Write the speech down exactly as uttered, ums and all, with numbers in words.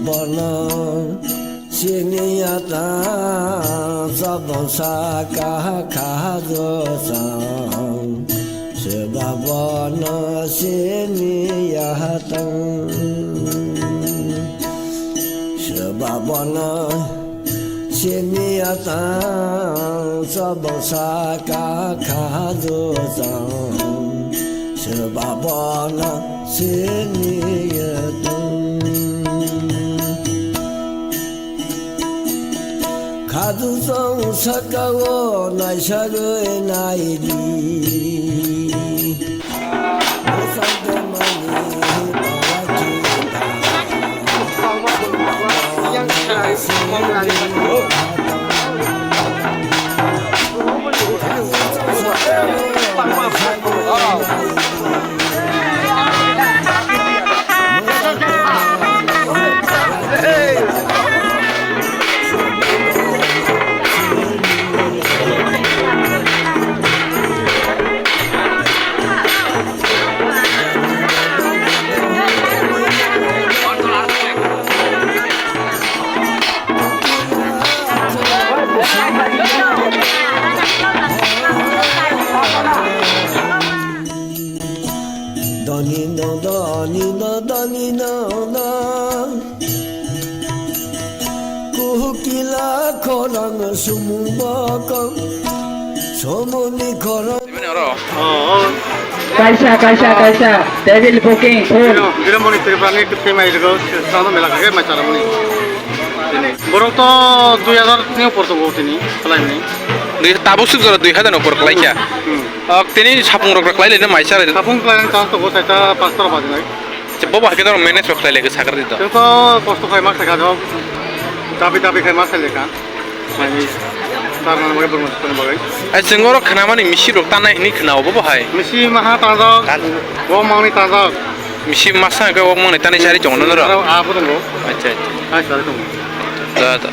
Bono siniya ta sabon saka khajo sang. Seba bono siniya tang. Seba bono siniya tang. Sabon saka khajo sang. Seba bono siniya tang. Khadu song saka o naisagwi naidi. Bwsang tongmani tawaki ta. Dani no, dani no, dani no, no. Kuhukila khorang sumung bokong, somoni khorang. Kaisa, kaisa, kaisa, table booking full. Biromoni Tripurani kwthwi mai rwgo, sano mela khe mai charamani. Borok to dui hazar ni upor tongo tini, khlaimani. Dui, tabuk swk jora dui hazar ni upor khlaikha. Hmm. Ok, tini sapung rok khlai leno mai charai. Sapung khlai ta to go saita pastor bajinai. Bobo hai khe norok manage rok khlai lai khe sakra di to. Tei to kosto khai ma khlai kha jok. Dabi dabi khai ma khlai kha. Mai ni tar na bagwi borma tong bagwi. Ai chwng oro khnamani misi rok tanai hini khnao bobo hai. Misi maha tanjak. Kan. Bo mangni tanjak. Misi masa hwnkhe o mangni tanai sari tongo norok. Aro a bo tongo. Acha acha. Ai sari tongo. Da da.